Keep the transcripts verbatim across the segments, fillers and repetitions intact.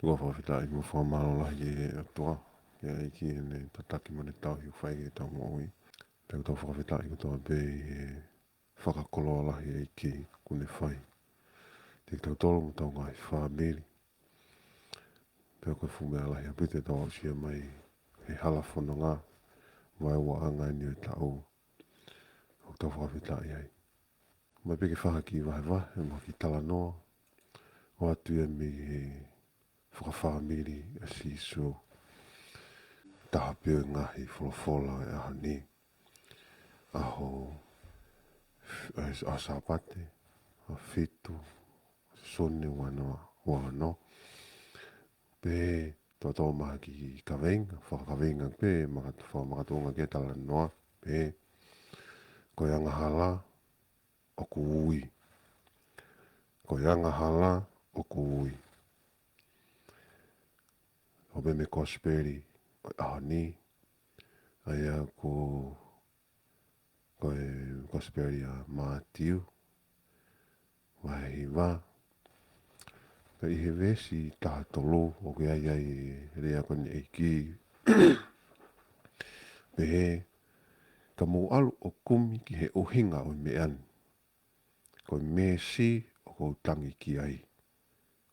ʻOku ou fakafetaʻi mo fakamālō lahi ki he ʻOtua, ki he ʻEiki heʻene tataki mo ʻene tauhi ʻoku fai ki heʻetau moʻui. Pea ʻoku tau fakafetaʻi kotoa pē ʻi he fakakoloa lahi ʻa e ʻEiki kuo ne fai kiate kitautolu mo hotau ngaahi fāmili. Pea ko e fuʻu meʻa lahi ʻaupito ʻetau aʻusia mai he hala fononga vaeuaʻanga ni ʻo e taʻu. ʻOku tau fakafetaʻi ai. Mai pē ke fai ha kiʻi vahevahe, mo ha kiʻi talanoa, ʻoatu ia mei he fakafāmili ʻa Sīsū. Taha pē ʻo e ngaahi folofola ʻo e ʻaho ni. ʻAho, ʻa e, ʻa e Sāpate, ʻaho fitu, Sune ua noa ua ono. Pea ʻoku tau maʻu ha kiʻi kaveinga, fakakaveinga pē, makat-, fakamakatuʻunga ki he talanoa, pea ko e angahala ʻoku ui. Ko e angahala ʻoku ui. ʻOku pehē mei he kosipeli ʻo e ʻaho ni, ʻa ia ko, ko e kosipeli ʻa Mātiu, vahe hiva. Pea ʻi he veesi taha tolu, ʻoku ʻi ai ʻa e lea ko eni ʻa e ʻEiki. Pehē, ka mou ʻalu ʻo kumi ki he ʻuhinga ʻo e meʻa ni. Ko e meesi ʻoku ou tangi ki ai,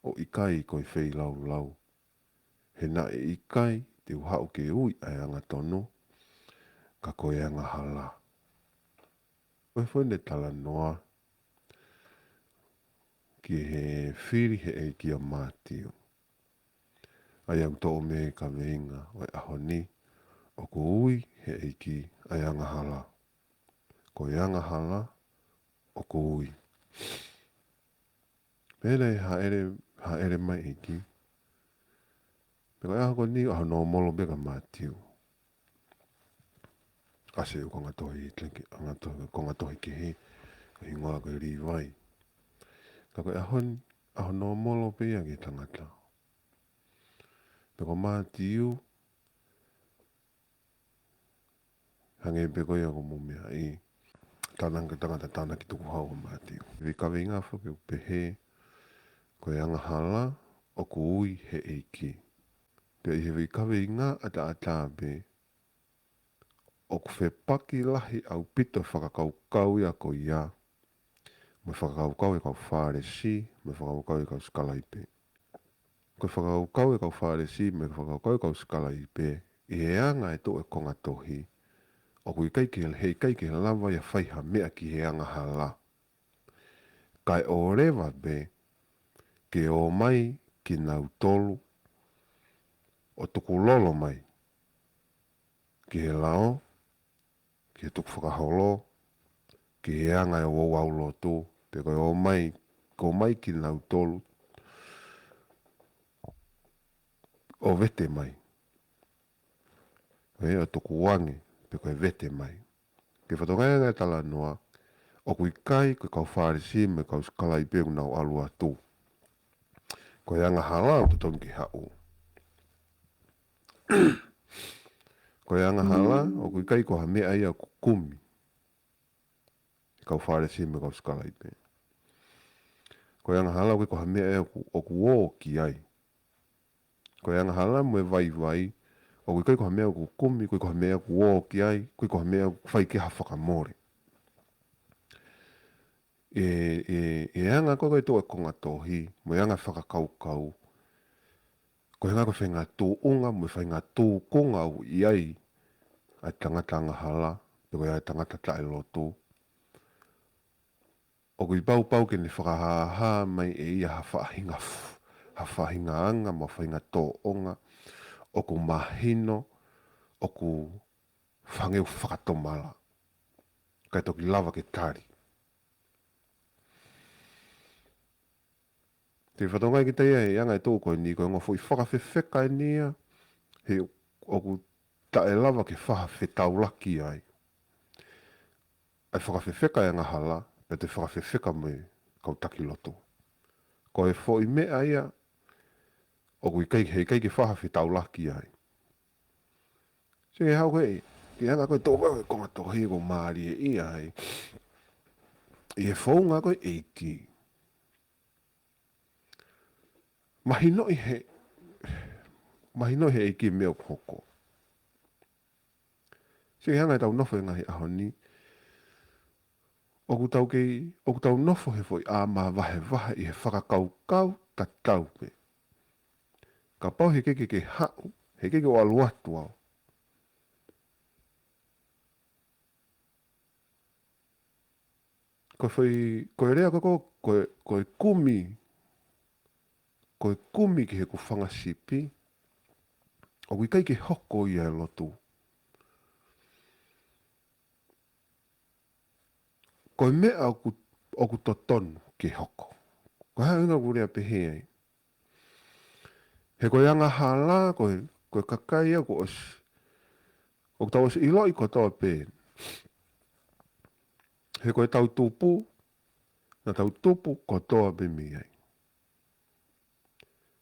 ʻo ʻikai ko e feilaulau. He naʻe ʻikai te u haʻu ke ui ʻa e angatonu, ka ko e angahala. Ko e foʻi talanoa ki he fili ʻe he ʻEiki ʻa Mātiu. ʻA ia ʻoku toʻo mei he kaveinga ʻo e ʻaho ni, ʻoku ui ʻe he ʻEiki ʻa e angahala. Ko e angahala ʻoku ui. Pea naʻe hāʻele, hāʻele mai ʻEiki. Pea ko e ʻaho ko eni ʻaho nōmolo pē kia Mātiu. ʻAsi ʻo e konga tohi, konga tohi, konga tohi kehe, ko e hingoa ko Līvai. Ka ko e ʻaho ni, ʻaho nōmolo pē ia ki he tangata. Pea ko Mātiu, hangē pē ko ia ko e meʻa ʻi he tangata, tangata tānaki tukuhau ʻa Mātiu. Veesi kaveinga foki ʻoku pehē, ko e angahala ʻoku ui ʻe he ʻEiki. Pea ʻi he veesi kaveinga ʻataʻatā pē, ʻoku fepaki lahi ʻaupito e fakakaukau ia ko ia mo e fakakaukau ʻa e kau Fālesi, mo e fakakaukau ʻa e kau sikalaipe. Ko e fakakaukau ʻa e kau Fālesi, mo e fakakaukau ʻa e kau sikalaipe, ʻi he anga ʻetau ʻi he konga tohi, ʻoku ʻikai ke, he ʻikai ke lava ia ʻo fai ha meʻa ki he angahala. Kae ʻoua leva pē ke ō mai kinautolu ʻo tukulolo mai ki he lao, ki he tukufakaholo, ki he anga ʻo e ouau lotu, pe ko e ō mai, ko e ō mai kinautolu ʻo vete mai. ʻE, ʻo tukuange, pe ko e vete mai. Ke fakatokangaʻi ange ʻa e talanoa, ʻoku ʻikai ko e kau Fālesi mo e kau sikalaipe ʻoku nau ʻalu atu. Ko e angahala ʻoku totonu ke haʻu. Ko e angahala, ʻoku ʻikai ko ha meʻa ia ʻoku kumi ʻe he kau Fālesi mo e kau sikalaipe. Ko e angahala, ʻoku ʻikai ko ha meʻa ia ʻoku, ʻoku ō ki ai. Ko e angahala mo e vaivai, ʻoku ʻikai ko ha meʻa ʻoku kumi, ʻoku ʻikai ko ha meʻa ʻoku ō ki ai, ʻoku ʻikai ko ha meʻa ʻoku fai ki ai ha fakamole. ʻE, ʻe, ʻe anga ko ē ʻetau ʻi he konga tohi, mo e anga e fakakaukau, ko e anga ko e faʻahinga tuʻunga, mo e faʻahinga tūkunga ʻoku ʻi ai ʻa e tangata angahala, pe ko e ʻa e tangata taʻelotu. ʻOku ʻikai pau ke ne fakahāhā mai ʻe ia ha faʻahinga f-, ha faʻahinga anga, mo ha faʻahinga tōʻonga, ʻoku mahino, ʻoku fangeu fakatomala. Kae toki lava ke tali. Te u fakatokangaʻi kita ia he anga ʻetau ko eni ko e ongo foʻi fakafefeka eni ia, he ʻoku taʻelava ke fai ha fetaulaki ai. ʻA e fakafefeka ʻa e angahala, pea toe fakafefeka mo e kau taki lotu. Ko e foʻi meʻa ia, ʻoku ʻikai, he ʻikai ke fai ha fetaulaki ai. Sio ki he ʻaho ko ē, ki he anga ko ē ʻetau ko e konga tohi ʻoku mālie ia ai. ʻI he founga ko ē ʻa e ʻEiki. Mahinoʻi he, Mahino he ʻEiki meʻa ʻoku hoko. Sio ki he anga ʻetau nofo he ngaahi ʻaho ni. ʻOku tau kei, ʻoku tau nofo he foʻi ʻā māvahevahe ʻi he fakakaukau tatau pē. Kapau he ʻikai ke ke haʻu, he ʻikai ke u ʻalu atu au. Ko e foʻi, ko e lea ko ē ko, ko e, ko e kumi, ko e kumi ki heʻeku fanga sipi, ʻoku ʻikai ke hoko ia he lotu. Ko e meʻa ʻoku, ʻoku totonu ke hoko. Ko e hā e ʻuhinga ʻoku ou lea pehē ai? He ko e angahala, ko e, ko e kakai ia kuo ʻosi, ʻoku tau ʻosi ʻiloʻi kotoa pē. He ko ʻetau tupu, naʻa tau tupu kotoa pē mei ai.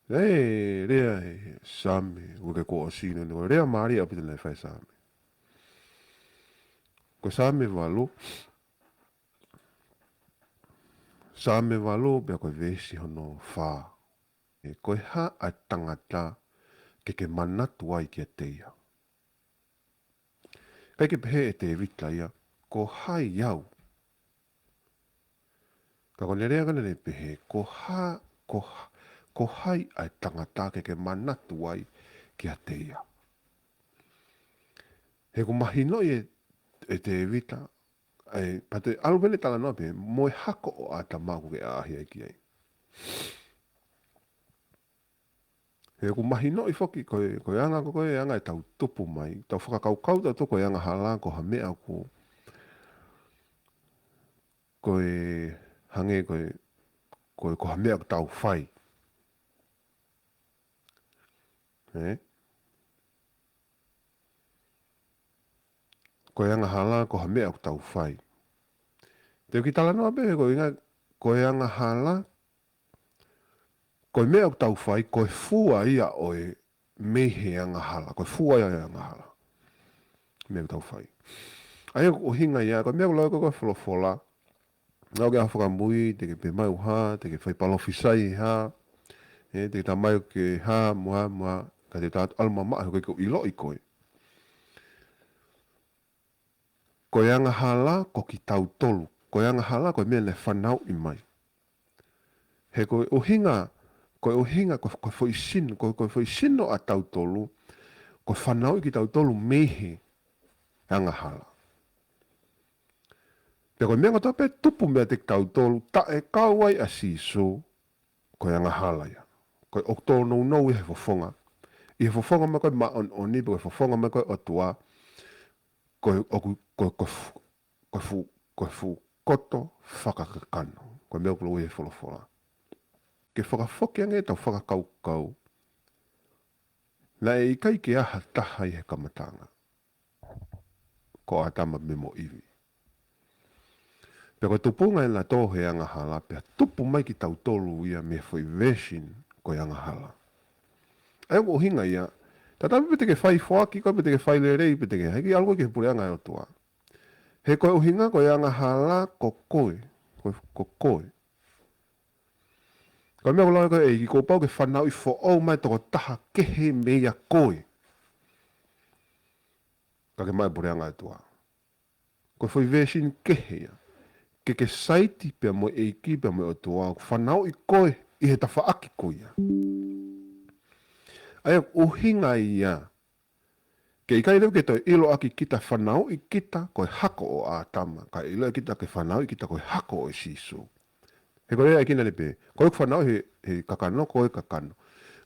Lea, lea ʻe Saame, ʻoku ke kuo ʻosi ʻilo, ko e lea mālie ʻaupito naʻe fai ʻe Saame. Ko Saame valu, Saame valu, pea ko e veesi hono fā. ʻE, ko e hā ʻa e tangata ke ke manatu ai kiate ia? ʻIkai ke pehē ʻe Tēvita ia, ko hai au? Ka ko ʻene lea ko ē naʻe pehē, ko hā, ko hā, ko hai ʻa e tangata ke ke manatu ai kiate ia? He ʻoku mahinoʻi ʻe, ʻe Tēvita, ʻa e, pea toe ʻalu pē ʻene talanoa pē, mo e hako ʻo ʻĀtama ʻoku ke ʻaʻahi ai ki ai. He ʻoku mahinoʻi foki, ko e, ko e anga ko, ko e anga ʻetau tupu mai, tau fakakaukau tautolu ko e angahala ko ha meʻa ʻoku, ko e hangē ko e, ko e, ko ha meʻa ʻoku tau fai. Ē? Ko e angahala ko ha meʻa ʻoku tau fai. Te u kiʻi talanoa pē, ko e ʻuhinga, ko e angahala, ko e meʻa ʻoku tau fai, ko e fua ia ʻo e mei he angahala, ko e fua ia ʻo e angahala. Meʻa ʻoku tau fai. ʻA ia ʻoku ʻuhinga ia, ko e meʻa ʻoku lau ko ē ko e folofola, naʻa ke ʻaho fakamui, te ke pehē mai ʻoku hā, te ke fai palōfisai hā, ē, te ke talamai ʻoku ke hā, mo hā, mo hā, ka te ta ʻalu mamaʻo he ʻoku ʻikai ke u ʻiloʻi koe. Ko e angahala ko kitautolu. Ko e angahala ko e meʻa naʻe fanauʻi mai. He ko e ʻuhinga, ko e ʻuhinga, ko, ko e foʻi sino, ko, ko e foʻi sino ʻatautolu, ko e fanauʻi kitautolu mei he angahala. Pea ko e meʻa kotoa pē tupu meiate kitautolu, taʻe kau ai ʻa Sīsū, ko e angahala ia. Ko e ʻoku tōnounou ia he fofonga. ʻI he fofonga mai ko ē māʻoniʻoni, pe ko e fofonga mai ko ē ʻOtua, ko e ʻoku, ko e, ko e fu-, ko e fu-, ko e fuʻu koto fakakakano. Ko e meʻa ʻoku lau ʻe he folofola. Ke fakafoki ange ʻetau fakakaukau. Naʻe ʻikai ke ʻi ai ha taha ʻi he kamataʻanga. Ko ʻĀtama pē mo ʻIvi. Pea ko e tupunga ʻena tō he angahala, pea tupu mai kitautolu ia mei he foʻi version ko e angahala. ʻA ia ʻoku ʻuhinga ia, tatau pē pe te ke fai foaki koe, pe te ke fai lelei, pe te ke, heʻikai ʻalu koe ki he puleʻanga ʻo e ʻOtua. He ko e ʻuhinga ko e angahala ko koe, ko, ko koe. Ko e meʻa ʻoku lau ko ē ʻe he ʻEiki kuo pau ke fanauʻi foʻou mai tokotaha kehe meia koe. Ka ke maʻu e puleʻanga ʻo e ʻOtua. Ko e foʻi version kehe ia. Ke ke saiti pea mo e ʻEiki pea mo e ʻOtua, ʻoku fanauʻi koe ʻi he tafaʻaki ko ia. ʻA ia ʻoku ʻuhinga ia. Ke ʻikai leva ke toe ʻiloʻaki kita fanauʻi kita ko e hako ʻo ʻĀtama, kae ʻiloʻi kita ke fanauʻi kita ko e hako ʻo Sīsū. He ko e ʻai kina le pē, ko e ʻoku fanauʻi he, he kakano, ko e kakano.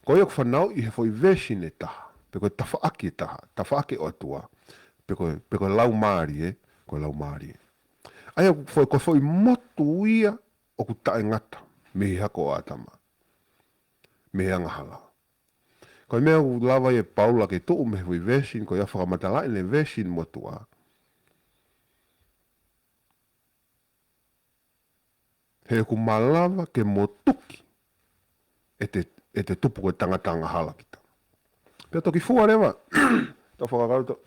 Ko e ʻoku fanauʻi he foʻi version ʻe taha, pe ko e tafaʻaki ʻe taha, tafaʻaki ʻo e ʻOtua, pe ko e, pe ko e laumālie, ko e laumālie. ʻA ia ko e foʻi, ko e foʻi motu ia ʻoku taʻengata, mei he hako ʻo ʻĀtama, mei he angahala. Ko e meʻa ʻoku lava ʻe Paula ke tuʻu mei he foʻi version, ko ia fakamatalaʻi ʻene version motuʻa. He ʻoku malava ke motuki ʻete, ʻete tupu ko e tangata angahala kita. Pea toki fua leva, tau fakakaukau tau,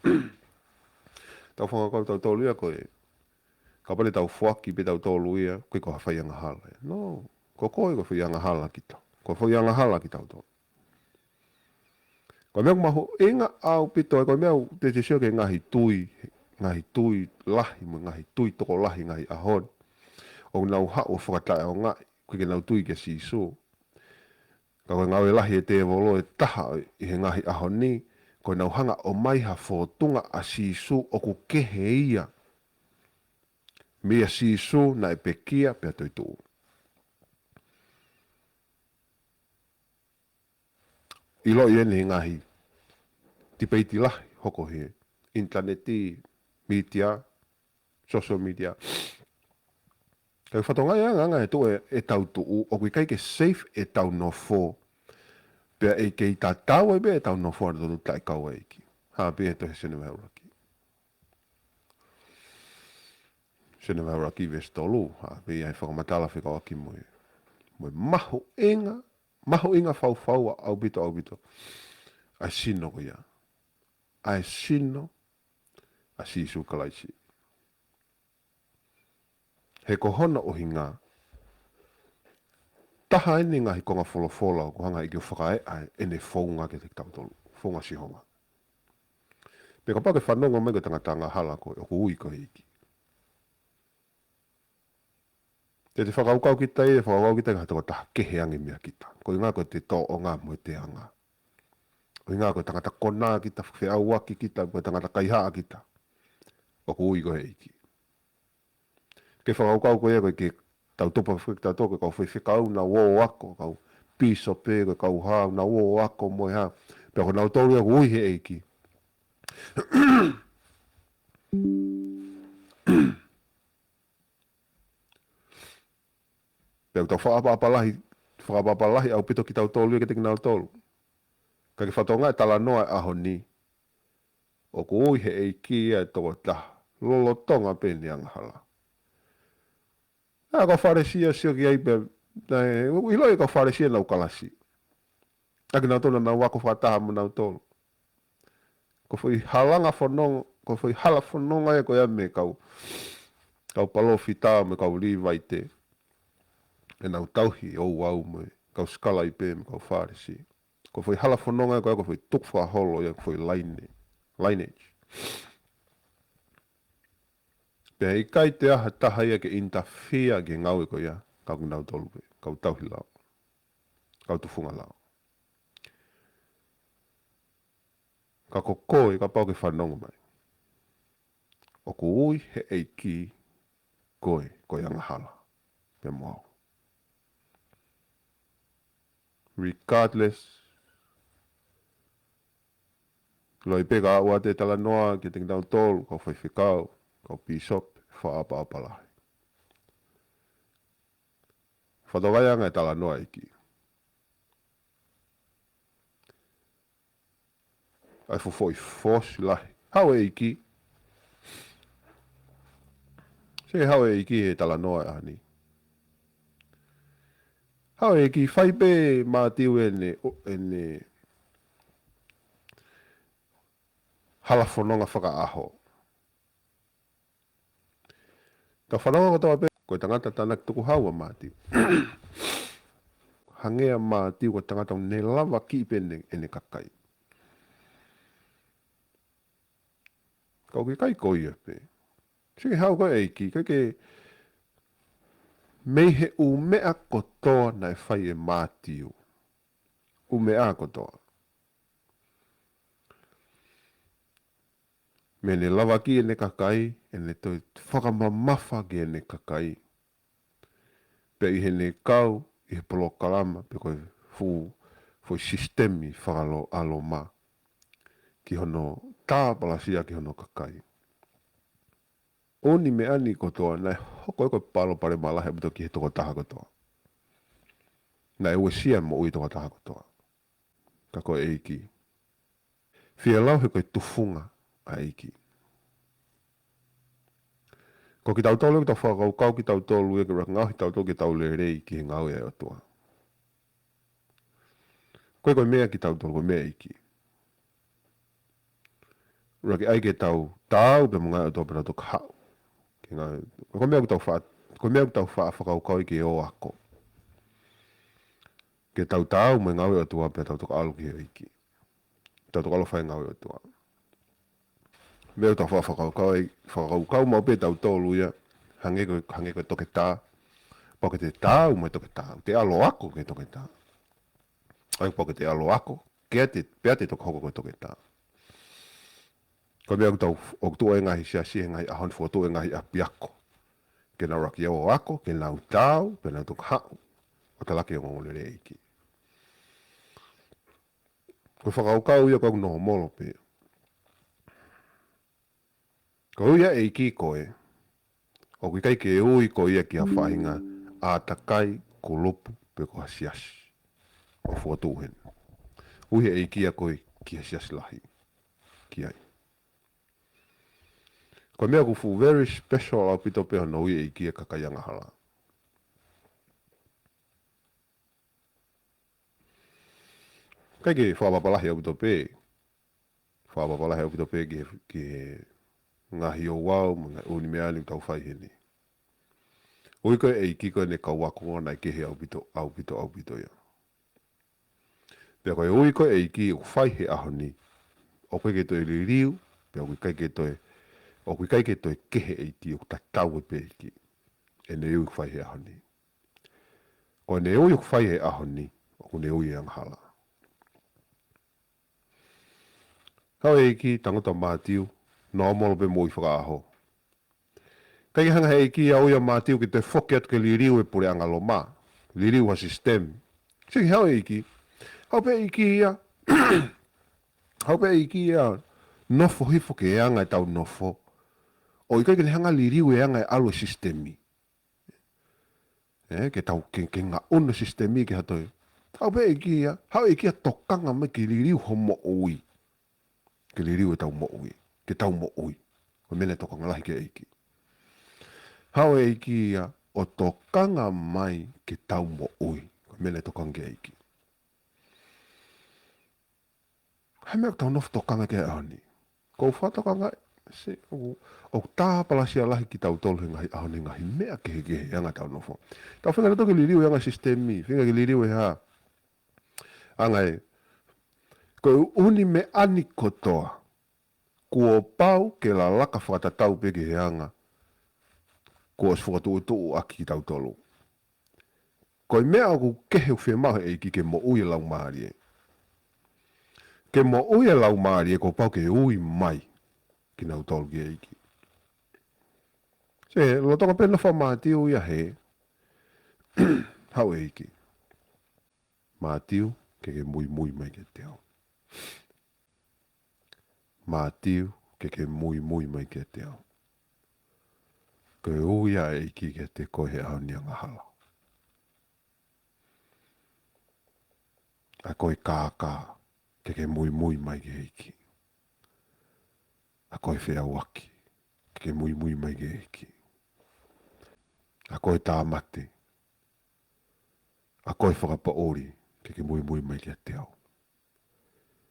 tau fakakaukau tautolu ia ko e, kapau te tau foaki pē tautolu ia, ko e ko ha fai angahala ia. No, ko koe ko e fai angahala kita. Ko e fai angahala kitautolu. Ko e meʻa ʻoku mahuʻinga ʻaupito, ko e meʻa ʻoku te te sio ki he ngaahi tui, ngaahi tui lahi, mo e ngaahi tui tokolahi ngaahi ʻaho ni. ʻOku nau haʻu ʻo fakataʻeʻaongaʻi, ʻoku ʻikai ke nau tui kia Sīsū. Ka ko e ngāue lahi ʻa e tēvolo ʻe taha ʻi he ngaahi ʻaho ni, ko ʻenau hanga ʻo ʻomai ha fōtunga ʻa Sīsū ʻoku kehe ia mei a Sīsū naʻe pekia pea toetuʻu. ʻIloʻi eni he ngaahi tipeiti lahi hoko he ʻinitaneti, mītia, social media. Ka ʻi he fatongia ʻa e anga ʻa e tuʻu ʻe, ʻetau tuʻu, ʻoku ʻikai ke safe ʻetau nofo. Pea ʻe kei tatau ai pē ʻetau nofo ʻa e tonu taʻe kau ʻEiki. Hā pē ʻe he tohi Senevahē ʻuluaki. Senevahē ʻuluaki veesi tolu, hā pē ia ʻe fakamatala fekauʻaki mo e, mo e mahuʻinga, mahuʻinga faufaua ʻaupito, ʻaupito. ʻA e sino ko ia. ʻA e sino ʻa Sīsū Kalaisi. He ko hono ʻuhinga, taha eni ngaahi konga folofola ʻoku hanga ʻEiki ʻo fakaeʻa ʻene founga kiate kitautolu, founga Sihova. Pea kapau ʻoku ke fanongo mai ko e tangata angahala koe, ʻoku ui koe ʻe he ʻEiki. Te te fakakaukau kita ia, fakakaukau kita ia ha tokotaha kehe ange meia kita. Ko e ʻuhinga ko ʻete tōʻonga mo ʻete anga. Ko e ʻuhinga ko e tangata konā kita, feʻauaki kita, ko e tangata kaihaʻa kita. ʻOku ui koe ʻe he ʻEiki. Ke fakakaukau ko ia ko e ke tau tupu fakakitautolu ko e kau faifekau naʻa nau ō ʻo ako, kau pīsope, ko e kau hā naʻa nau ō ʻo ako mo e hā. Pea ko nautolu ia ʻoku ui ʻe he ʻEiki. Pea ʻoku tau fakaʻapaʻapa lahi, fakaʻapaʻapa lahi ʻaupito kitautolu ia kiate kinautolu. Ka ke fatongia e talanoa ʻo e ʻaho ni. ʻOku ui ʻe he ʻEiki ia e tokotaha lolotonga pē ʻene angahala. ʻA e kau Fālesi ʻa e sio ki ai pea, naʻe, ʻoku ʻiloʻi e kau Fālesi ʻenau kalasi. ʻA kinautolu naʻa nau ako fakataha mo nautolu. Ko e foʻi halanga fononga, ko e foʻi hala fononga ia ko ia mei he kau, kau palōfita mo e kau Līvaite. ʻEnau tauhi ʻo ouau mo e kau sikalaipe mo e kau Fālesi. Ko e foʻi hala fononga ia ko ia ko e foʻi tukufakaholo ia ko e foʻi laine, lineage. Pea ʻikai toe ʻi ai ha taha ia ke interfere ki he ngāue ko ia, kau kinautolu pē, kau tauhi lao, kau tufunga lao. Ka ko koe, kapau ʻoku ke fanongo mai. ʻOku ui ʻe he ʻEiki koe, ko e angahala. Pea mo au. Regardless, ʻiloʻi pē ka ʻoua te talanoa kiate kinautolu, kau faifekau, kau pīsope, fakaʻapaʻapa lahi. Fatongia e anga e talanoa ʻa e ʻEiki. ʻA e fuʻu foʻi force lahi. Haʻu e ʻEiki. Sio haʻu e ʻEiki he talanoa ʻa e ʻaho ni. Haʻu e ʻEiki fai pē Mātiu ʻene, ʻo, ʻene hala fononga fakaʻaho. Ka fanongo kotoa pē, ko e tangata tānaki tukuhau ʻa Mātiu. Hangē ʻa Mātiu ko e tangata ʻoku ne lavakiʻi pē ʻene, ʻene kakai. Ka ʻoku ʻikai ko ia pē. Sio ki he haʻu ko ē ʻa e ʻEiki, ko e ke mei he ʻū meʻa kotoa naʻe fai ʻe Mātiu. ʻŪ meʻa kotoa. Mei heʻene lavakiʻi ʻene kakai, ʻene toe fakamamafa ki heʻene kakai. Pea ʻi heʻene kau ʻi he polokalama, pe ko e fuʻu, fuʻu sisitemi fakalo-, ʻa Loma. Ki hono tāpalasia ki hono kakai. ʻOku ne meʻa ni kotoa, naʻe hoko ia ko e palopalema lahi ʻaupito ki he tokotaha kotoa. Naʻe uesia moʻui tokotaha kotoa. Ka ko e ʻEiki. Fielau he ko e tufunga ʻa e ʻEiki. Ko kitautolu ʻoku tau fakakaukau kitautolu ia ke ʻuluaki ngaohi kitautolu ke tau lelei ki he ngāue ʻa e ʻOtua. Ko e ko e meʻa kitautolu, ko e meʻa ʻa e ʻEiki. ʻUluaki ʻai ke tau taau pē mo e ngāue ʻa e ʻOtua pea tau toki haʻu. Ki he ngāue, ko e meʻa ʻoku tau fa-, ko e meʻa ʻoku tau fa-, fakakaukau ai ke ō ako. Ke tau taau mo e ngāue ʻa e ʻOtua pea tau toki ʻalu ki he ʻEiki. Tau tokalo fai ngāue ʻOtua. Meʻa ʻoku tau faʻa fakakaukau ai, fakakaukau maʻu pē tautolu ia, hangē ko, hangē ko e toketā. Pau ke te taau mo e toketā, te ʻalu ʻo ako ki he toketā. ʻAi pau ke te ʻalu ʻo ako, ke te, pea te toki hoko ko e toketā. Ko e meʻa ʻoku tau, ʻoku tuʻu ai e ngaahi siasi he ngaahi ʻaho ni, fokotuʻu e ngaahi ʻapiako. Ke nau laki ʻo ako, ke nau taau, pea nau toki haʻu ʻo talaki e ongoongolelei ʻa e ʻEiki. Ko e fakakaukau ia ʻoku ou nōmolo pē. Ko e ui ʻa e ʻEiki koe, ʻoku ʻikai ke ui koe ia ki ha faʻahinga ʻātakai, kulupu, pe ko ha siasi ʻoku fokotuʻu heni. Ui ʻe he ʻEiki ia koe ki ha siasi lahi. Ki ai. Ko e meʻa ʻoku fuʻu very special ʻaupito pē hono ui ʻe he ʻEiki e kakai angahala. ʻIkai ke fakamapalahi ʻaupito pē. Fakamapalahi ʻaupito pē ki he, ki he ngaahi ouau, mo e ngaahi ʻū meʻa ni ʻoku tau fai heni. Ui ko e ʻEiki ko ʻene kau ākonga naʻe kehe ʻaupito, ʻaupito, ʻaupito ia. Pea ko e ui ko e ʻEiki ʻoku fai he ʻaho ni, ʻoku ʻikai ke toe liliu, pea ʻoku ʻikai ke toe, ʻoku ʻikai ke toe kehe ʻEiki, ʻoku tatau pē ʻEiki. ʻEne ui ʻoku fai he ʻaho ni. Ko ʻene ui ʻoku fai he ʻaho ni, ʻoku ne ui e angahala. Haʻu ʻEiki, tangutu Mātiu, nōmolo pē moʻui fakaʻaho. ʻIkai ke hanga he ʻEiki ia ʻo ui ʻa Mātiu ke toe foki atu ke liliu e puleʻanga Loma, liliu ha sisitemi. Sio ki he haʻu ʻEiki. Haʻu pē ʻEiki ia. Haʻu pē ʻEiki ia. Nofo hifo ki he anga ʻetau nofo. ʻO ʻikai ke ne hanga liliu e anga e ʻalu e sisitemi. ʻE, ke tau, ke, ke ngaʻunu sisitemi ke hato. Haʻu pē ʻEiki ia. Haʻu ʻEiki ia tokanga mai ke liliu ho moʻui. Ke liliu ʻetau moʻui, ke tau moʻui. Ko e meʻa naʻe tokanga lahi ki ai ʻEiki. Haʻu ʻEiki ia ʻo tokanga mai ke tau moʻui. Ko e meʻa naʻe tokanga ki ai ʻEiki. He meʻa ʻoku tau nofo tokanga ki ai he ʻaho ni. Ko u fakatokanga, si, ʻoku, ʻoku tāpalasia lahi kitautolu he ngaahi ʻaho ni ngaahi meʻa kehekehe he anga ʻetau nofo. Tau feinga tautolu ke liliu e anga sisitemi, feinga ke liliu e hā. Anga e, ko e ʻū meʻa ni kotoa, kuo pau ke lalaka fakatatau pē ki he anga kuo ʻosi fokotuʻutuʻu ʻaki kitautolu. Ko e meʻa ʻoku kehe ʻoku fiemaʻu he ʻEiki ke moʻui e laumālie. Ke moʻui e laumālie kuo pau ke ui mai kinautolu ki he ʻEiki. Se, lolotonga pē nofo ʻa Mātiu ia he, haʻu ʻEiki. Mātiu, ke ke muimui mai kiate au. Mātiu, ke ke muimui mai kiate au. Ko e ui ia ʻa e ʻEiki kiate koe he ʻaho ni angahala. ʻA koe kākā, ke ke muimui mai ki he ʻEiki. ʻA koe feʻauaki, ke ke muimui mai ki he ʻEiki. ʻA koe tāmate, ʻa koe fakapoʻuli, ke ke muimui mai kiate au.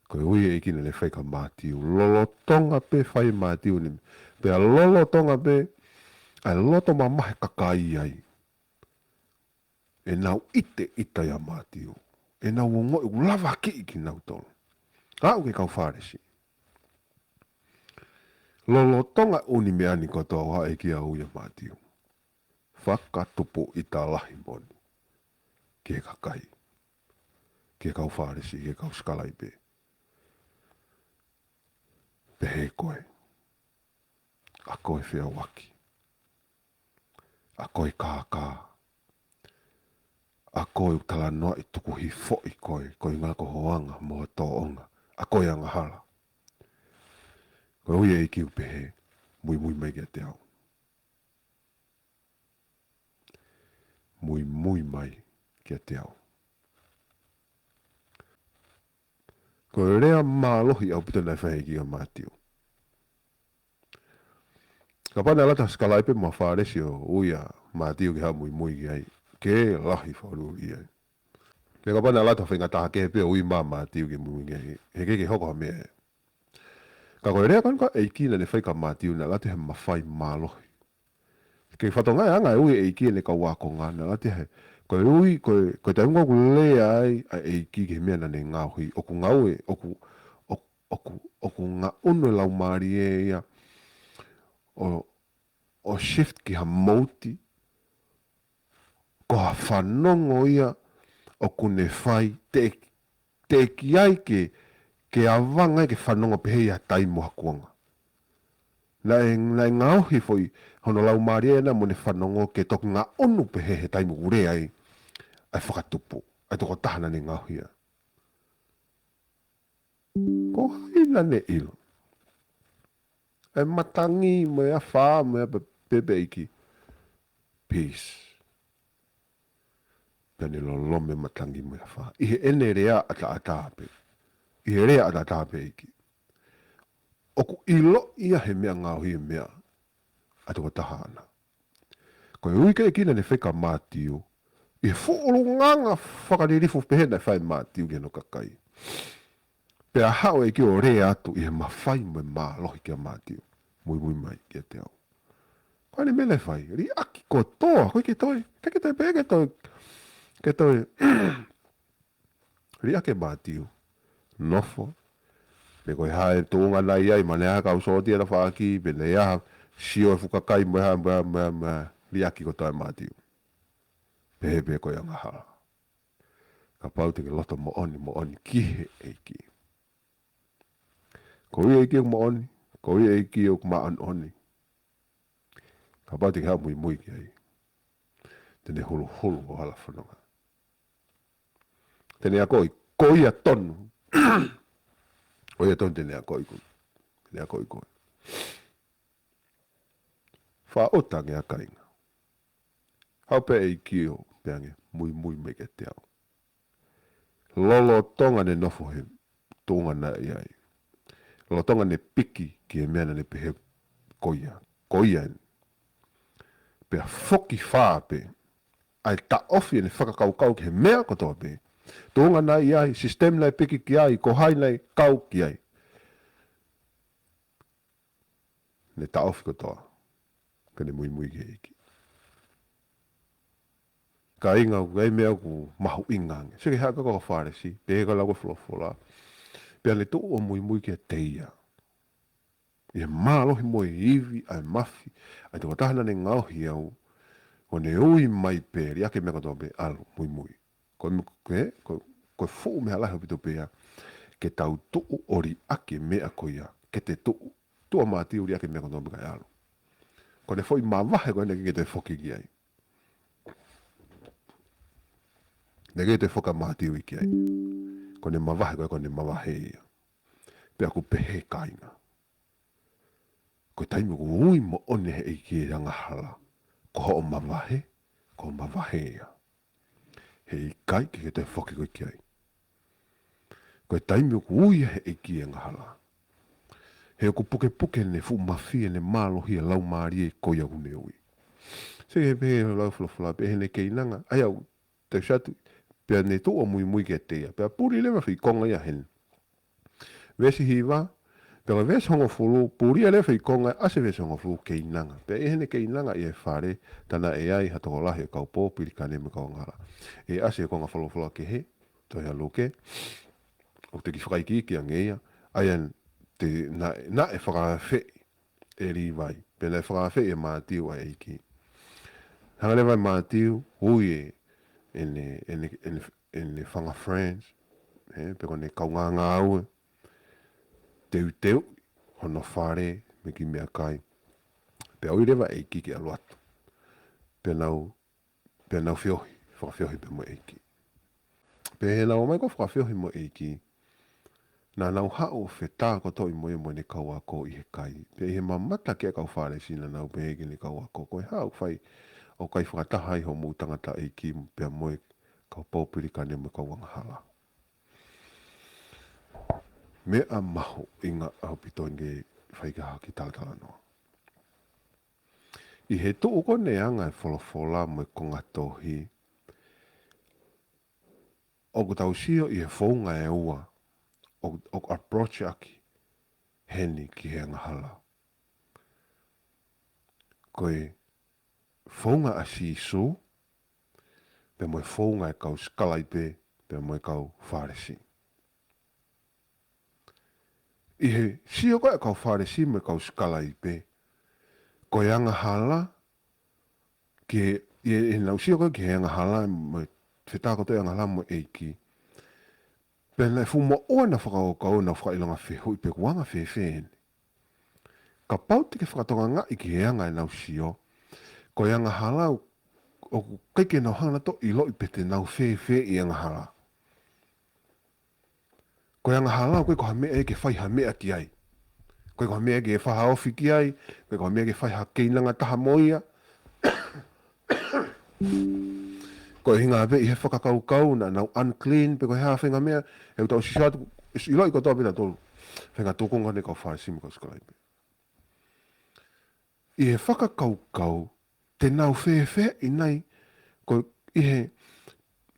Ko e ui ʻa e ʻEiki naʻa ne fai kia Mātiu. Lolotonga pē fai ʻe Mātiu ni. Pea lolotonga pē, ʻa e loto mamahi e kakai ai. ʻEnau ʻite ʻita ʻia Mātiu. ʻEnau ongoʻi ʻoku lavakiʻi kinautolu. Aʻu ki he kau Fālesi. Lolotonga ʻū meʻa ni kotoa ʻa e ʻEiki ʻa ui ʻa Mātiu. Fakatupu ʻita lahi moʻoni. Ki he kakai. Ki he kau Fālesi, ki he kau sikalaipe. Pehē koe. ʻA koe feʻauaki. ʻA koe kākā. ʻA koe ʻoku talanoaʻi tukuhifoʻi koe, koeʻuhinga ko ho anga mo ho tōʻonga. ʻA koe angahala. Ko e ui ʻa e ʻEiki ʻoku pehē, muimui mai kiate au. Muimui mai kiate au. Ko e lea mālohi ʻaupito naʻe fai ʻe he ʻEiki kia Mātiu. Kapau naʻe ʻalu atu ha sikalaipe mo ha Fālesi ʻo ui ʻa Mātiu ke haʻu muimui ki ai, ke lahi fakalūlū ai. Pea kapau naʻe ʻalu atu ha faʻahinga taha kehe pē ʻo ui mai ʻa Mātiu ke muimui ki ai, heʻikai ke hoko ha meʻa ia. Ka ko e lea ko eni ʻa e ʻEiki naʻa ne fai kia Mātiu naʻe ʻalu atu he mafai mālohi. Ke fakatokangaʻi e anga e ui ʻa e ʻEiki ʻene kau ākonga, naʻe ʻalu atu he, ko e ui, ko e, ko e taimi ʻoku lea ai ʻa e ʻEiki ki he meʻa naʻa ne ngaohi, ʻoku ngāue, ʻoku, ʻoku ʻoku, ʻoku ngaʻunu e laumālie ia ʻo, ʻo shift ki ha mouti, ko ha fanongo ia ʻoku ne fai, te, teʻeki ai ke, ke avanga ke fanongo pehē ia taimi mo ha kuonga. Naʻe, naʻe ngaohi foʻi hono laumālie ʻena mo ne fanongo ke toki ngaʻunu pehē he taimi ʻoku lea ai ʻa e fakatupu, ʻa e tokotaha naʻa ne ngaohi ia. Ko hai naʻa ne ʻilo? ʻA e matangi mo e afā mo e apa pē pea ʻEiki. Peace. Pea ne lolome matangi mo e afā. ʻI heʻene lea ʻataʻatā pē. ʻI he lea ʻataʻatā pē ʻEiki. ʻOku ʻilo ia he meʻa ngaohi e meʻa ʻa e tokotaha ʻana. Ko e ui ko ē ʻEiki naʻa ne fai kia Mātiu, ʻi he fuʻu ʻulungaanga fakalilifu pehē naʻe fai ʻe Mātiu ki hono kakai. Pea haʻu e ʻEiki ʻo lea atu ʻi he mafai mo e mālohi kia Mātiu. Muimui mai kiate au. Ko ʻene meʻa naʻe fai, liʻaki kotoa, ko e ke toe, ke ke toe pē, ke toe, ke toe. Liʻaki ʻe Mātiu, nofo, pe ko e hā e tuʻunga naʻe ʻi ai, ma ne ʻai ha kau sōtia ʻo fai ki, pe naʻe ʻai ha sio e fuʻu kakai mo e hā, mo e hā, mo e hā, mo e hā, liʻaki kotoa ʻe Mātiu. Pehē pē ko e angahala. Kapau te ke loto moʻoni, moʻoni ki he ʻEiki. Ko ia ʻEiki ʻoku moʻoni, ko ia ʻEiki ʻoku māʻoniʻoni. Kapau te ke haʻu muimui ki ai. Te ne huluhulu ho hala fononga. Te ne akoʻi, ko ia tonu. Ko ia tonu te ne akoʻi koe. Te ne akoʻi koe. Faʻa ʻuta ange ʻa kāinga. Haʻu pē ʻEiki ʻo pehē ange, muimui mai kiate au. Lolotonga ʻene nofo he tuʻunga naʻe ʻi ai. Lolotonga ʻene piki ki he meʻa naʻa ne pehē ko ia. Ko ia eni. Pea foki fā pē. ʻA e taʻofi ʻene fakakaukau ki he meʻa kotoa pē. Tuʻunga naʻe ʻi ai, system naʻe piki ki ai, ko hai naʻe kau ki ai. Ne taʻofi kotoa. Pea ne muimui ki he ʻEiki. Kāinga, ko e meʻa ʻoku mahuʻinga ange. Sio ki he hā ko e kau Fālesi, pehē ko e lau ko e folofola. Pea ne tuʻu ʻo muimui kiate ia. ʻI he mālohi mo e ivi, ʻa e mafi, ʻa e tokotaha naʻa ne ngaohi au, ʻo ne ui mai pē, liʻaki e meʻa kotoa pē ʻalu, muimui. Ko e me-, ko e, ko, ko e fuʻu meʻa lahi ʻaupito pē ia, ke tau tuʻu ʻo liʻaki e meʻa ko ia, ke te tuʻu, tuʻu ʻa Mātiu liʻaki e meʻa kotoa pē kae ʻalu. Ko ʻene foʻi mavahe ko ē naʻe ʻikai ke toe foki ki ai. Naʻe ʻikai ke toe foki ʻa Mātiu ia ki ai. Ko ʻene mavahe ko ē, ko ʻene mavahe ia. Pea ʻoku pehē kāinga. Ko e taimi ʻoku ui moʻoni he ʻEiki e angahala, ko hoʻo mavahe, ko hoʻo mavahe ia. He ʻikai ke ke toe foki koe ki ai. Ko e taimi ʻoku ui he ʻEiki e angahala. He ʻoku pukepuke ʻene fuʻu mafi, ʻene mālohi e laumālie ko ia ʻoku ne ui. Sio ki he pehē lau folofola, pehē ʻene keinanga, ʻai au, te satu, pea ne tuʻu ʻo muimui kiate ia. Pea puli leva foʻi konga ia heni. Veesi hiva, pea ko e veesi hongofulu, puli leva foʻi konga, ʻasi veesi hongofulu keinanga. Pea ʻi heʻene keinanga ʻi he fale, tā naʻe ʻi ai ha tokolahi ʻo e kau pōpilikane mo e kau angahala. ʻE ʻasi e konga folofola kehe, tohi ʻa Luke, ʻoku te kiʻi fakaikiiki ange ia, ʻa ia te na-, naʻe fakaafeʻi ʻe Līvai, pea naʻe fakaafeʻi ʻe Mātiu ʻa e ʻEiki. Hanga leva ʻe Mātiu, ui e, ʻene, ʻene, ʻene, ʻene fanga friends, ē, pe ko ʻene kaungāngāue, teuteu hono fale mei he kiʻi meʻakai. Pea ui leva e ʻEiki ke ʻalu atu. Pea nau, pea nau feohi, fakafeohi pea mo e ʻEiki. Pea ʻi heʻenau ō mai ko ē ʻo fakafeohi mo e ʻEiki, naʻa nau haʻu ʻo fetākotoʻi mo ia mo ʻene kau ako ʻi he kai. Pea ʻi he mamata ki ai e kau Fālesi naʻa nau pehē ki heʻene kau ako, ko e hā ʻoku fai, ʻoku ʻikai fakataha ai hoʻomou tangataʻeiki pea mo e kau pōpilikane mo e kau angahala. Meʻa mahuʻinga ʻaupito ʻeni ke fai ki ai ha kiʻi talatalanoa. ʻI he tuʻu ko ē ʻene anga e folofola mo e konga tohi, ʻoku tau sio ʻi he founga ʻe ua ʻoku, ʻoku approach ʻaki heni ki he angahala. Ko e founga ʻa Sīsū, pea mo e founga e kau sikalaipe, pea mo e kau Fālesi. ʻI he sio ko ē ʻa e kau Fālesi mo e kau Sikalaipe, ko e angahala, ke, ʻi he, ʻi heʻenau sio ko ē ki he angahala, mo e fetā kotoa e angahala mo e ʻEiki. Pea naʻe fuʻu moʻua ʻenau fakakaukau, ʻenau fakaʻilonga fehuʻi pe ʻoku anga fēfē eni. Kapau te ke fakatokangaʻi ki he anga ʻenau sio, ko e angahala ʻoku ʻikai ke nau hanga ʻo ʻiloʻi pe te nau fēfē ʻi he angahala. Ko e angahala ʻoku ʻikai ko ha meʻa ia ke fai ha meʻa ki ai. ʻIkai ko ha meʻa ke fai ha ofi ki ai, ʻikai ko ha meʻa ke fai ha keinanga taha mo ia. Ko e ʻuhinga pē ʻi he fakakaukau naʻa nau unclean, pe ko e hā e faʻahinga meʻa, he ʻoku tau sio atu, ʻosi ʻiloʻi kotoa pē ʻe tautolu e faʻahinga tūkunga ʻa e kau Fālesi mo e kau Sikalaipe. ʻI he fakakaukau, te nau fēfē ʻi nai, ko e ʻi he,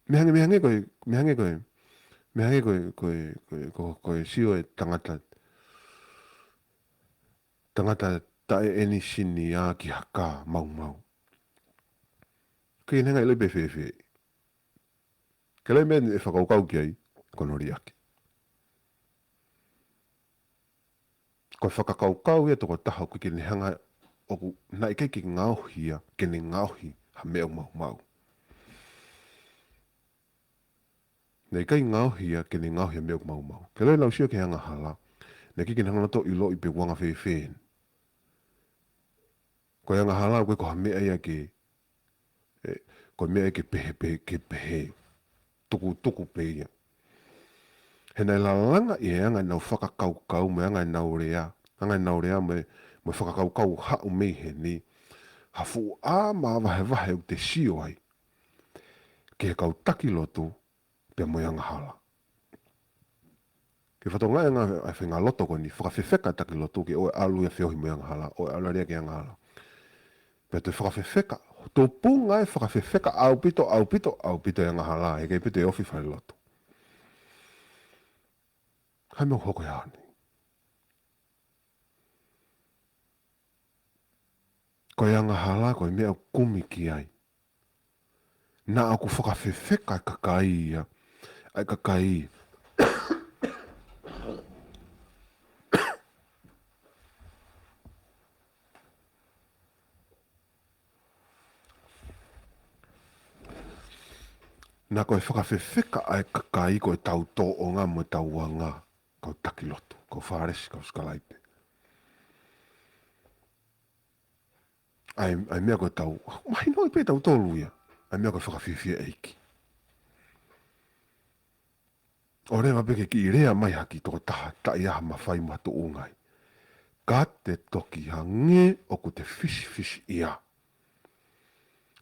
meʻa hangē, meʻa hangē ko e, meʻa hangē ko e, meʻa hangē ko e, ko e, ko e, ko e, ko e sio e tangata, tangata taʻe ʻenisinia ki ha kā maumau. Ke ne hanga ʻo ʻiloʻi pe fēfē. Ke ʻilo e meʻa ʻe fakakaukau ki ai, ko hono liʻaki. Ko e fakakaukau ia ʻa e tokotaha ʻoku ʻikai ke ne hanga, ʻoku naʻe ʻikai ke ngaohi ia ke ne ngaohi ha meʻa ʻoku maumau. Naʻe ʻikai ngaohi ia ke ne ngaohi ha meʻa ʻoku maumau. Ke ʻilo ʻenau sio ki he angahala, naʻe ʻikai ke ne hanga ʻo ʻiloʻi pe ʻoku anga fēfē eni. Ko e angahala ʻoku ʻikai ko ha meʻa ia ke, ē, ko e meʻa ia ke pehē, pehē, ke pehē, tukutuku pē ia. He naʻe lalanga ʻi he anga ʻenau fakakaukau, mo e anga ʻenau lea, anga ʻenau lea mo e, mo e fakakaukau haʻu mei heni, ha fuʻu ʻā mavahevahe ʻoku te sio ai ki he kau taki lotu, pea mo e angahala. Ke fakatokangaʻi ange ʻa e faʻahinga loto ko eni, fakafefeka taki lotu ke ʻoua ʻe ʻalu ia ʻo feohi mo e angahala, ʻoua ʻe ʻalu ia ki he angahala. Pea toe fakafefeka, tupunga e fakafefeka ʻaupito, ʻaupito, ʻaupito e angahala, he ʻikai pē toe ofi falelotu. Hā e meʻa ʻoku hoko he ʻaho ni? Ko e angahala, ko e meʻa ʻoku kumi ki ai. Naʻa ʻoku fakafefeka e kakai ia, ʻa e kakai. Naʻa ko e fakafefeka ʻa e kakai ko ʻetau tōʻonga mo ʻetau anga, kau taki lotu, kau Fālesi, kau Sikalaipe. ʻA e, ʻa e meʻa ko ʻetau, mahino pē ʻe tautolu ia, ʻa e meʻa ko e fakafiefiaʻeiki. ʻOleva pē ke kiʻi lea mai ha kiʻi tokotaha taʻe ʻi ai ha mafai mo ha tuʻunga ai. Ka te toki hangē ʻoku te fisifisiʻia.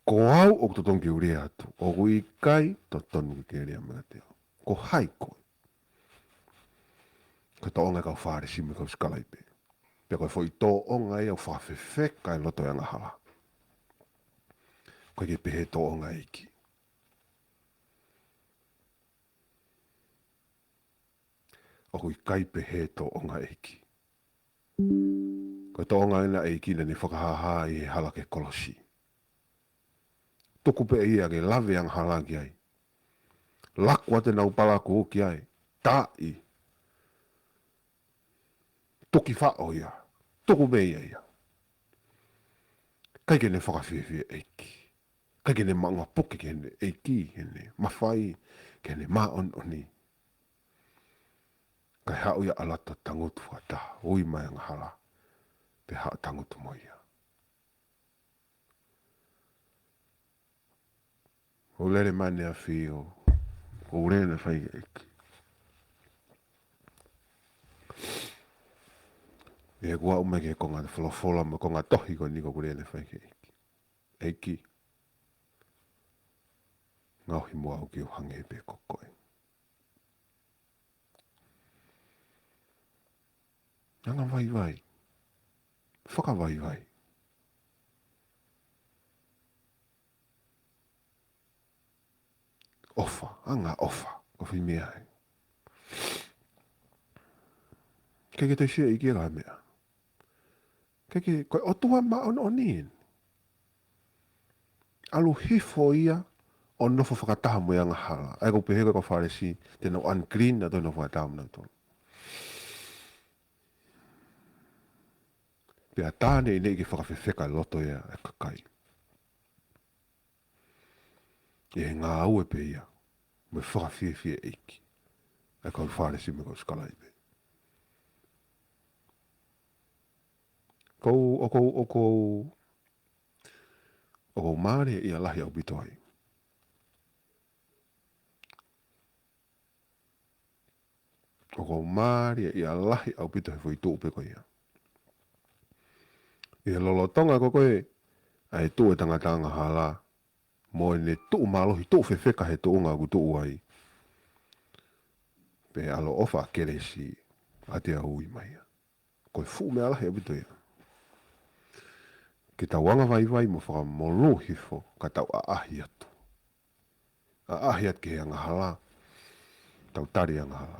Ko au ʻoku totonu ke u lea atu, ʻoku ʻikai totonu ke ke lea mai kiate au. Ko hai koe? Ko e tōʻonga e kau Fālesi mo e kau Sikalaipe. Pea ko e foʻi tōʻonga ia ʻoku fakafefeka e loto e angahala. ʻOku ʻikai ke pehē tōʻonga e ʻEiki. ʻOku ʻikai pehē tōʻonga e ʻEiki. Ko e tōʻonga ʻena e ʻEiki naʻa ne fakahāhā ʻi he hala ki he kolosi. Tuku pē ia ke lave angahala ki ai. Laku atu ʻenau palakū ki ai. Taaʻi. Tuki faʻo ia. Tuku pē ia ia. ʻIkai ke ne fakafiefiaʻeiki. ʻIkai ke ne maʻunga puke ki heʻene ʻEiki, ki heʻene mafai, ki heʻene māʻoniʻoni. Kae haʻu ia ʻo ʻalu atu ʻo tangutu fakataha, ui mai angahala, pea haʻu ʻo tangutu mo ia. ʻOku lele mai ʻene ʻafio, ʻoku lele ʻene fai ki he ʻEiki. ʻI heʻeku aʻu mai ki he konga folofola mo e konga tohi ko eni ʻoku lele ʻene fai ki he ʻEiki. ʻEiki, ngaohi muʻa au ke u hangē pē ko koe. Anga vaivai. Fakavaivai. ʻOfa, anga ʻofa. Ko e fai meʻa ai. ʻIkai ke te sio ʻEiki ʻa e meʻa. ʻIkai ke, ko e ʻOtua māʻoniʻoni eni. ʻAlu hifo ia ʻo nofo fakataha mo e angahala. ʻA ia ʻoku pehē ko e kau Fālesi, te nau unclean, naʻa toe nofo fakataha mo nautolu. Pea tā neʻineʻi ke fakafefeka e loto ia ʻa e kakai. ʻI he ngāue pē ia, mo e fakafiefiaʻaki ʻa e kau Fālesi mo e kau sikalaipe. ʻOku ou, ʻoku ou, ʻoku ou, ʻoku ou mālieʻia lahi ʻaupito ai. ʻOku ou mālieʻia lahi ʻaupito he foʻi tuʻu pē ko ia. ʻI he lolotonga ko ē ʻa e tuʻu e tangata angahala, mo ʻene tuʻu mālohi, tuʻu fefeka he tuʻunga ʻoku tuʻu ai, pea ʻaloʻofa ʻa Kelesi ʻa te aui mai ia. Ko e fuʻu meʻa lahi ʻaupito ia. Ke tau anga vaivai mo fakamolū hifo ka tau ʻaʻahi atu. ʻAʻahi atu ki he angahala, tau tali angahala.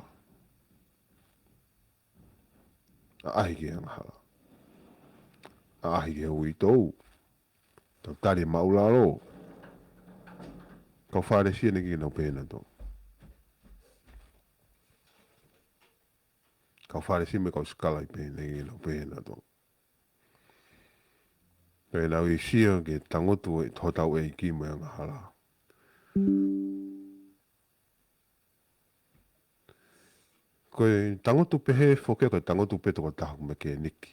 ʻAʻahi ki he angahala. ʻAʻahi ki he uitou, tau tali māʻulalo. Kau Fālesi ʻanenai ke nau pehē nautolu. Kau Fālesi mo e kau sikalaipe ʻanenai ke nau pehē nautolu. Pea nau ʻi ai e sio ke tangutu ʻe hotau ʻEiki mo e angahala. Ko e tangutu pehē foki, ko e tangutu pē tokotaha ko e mekēniki.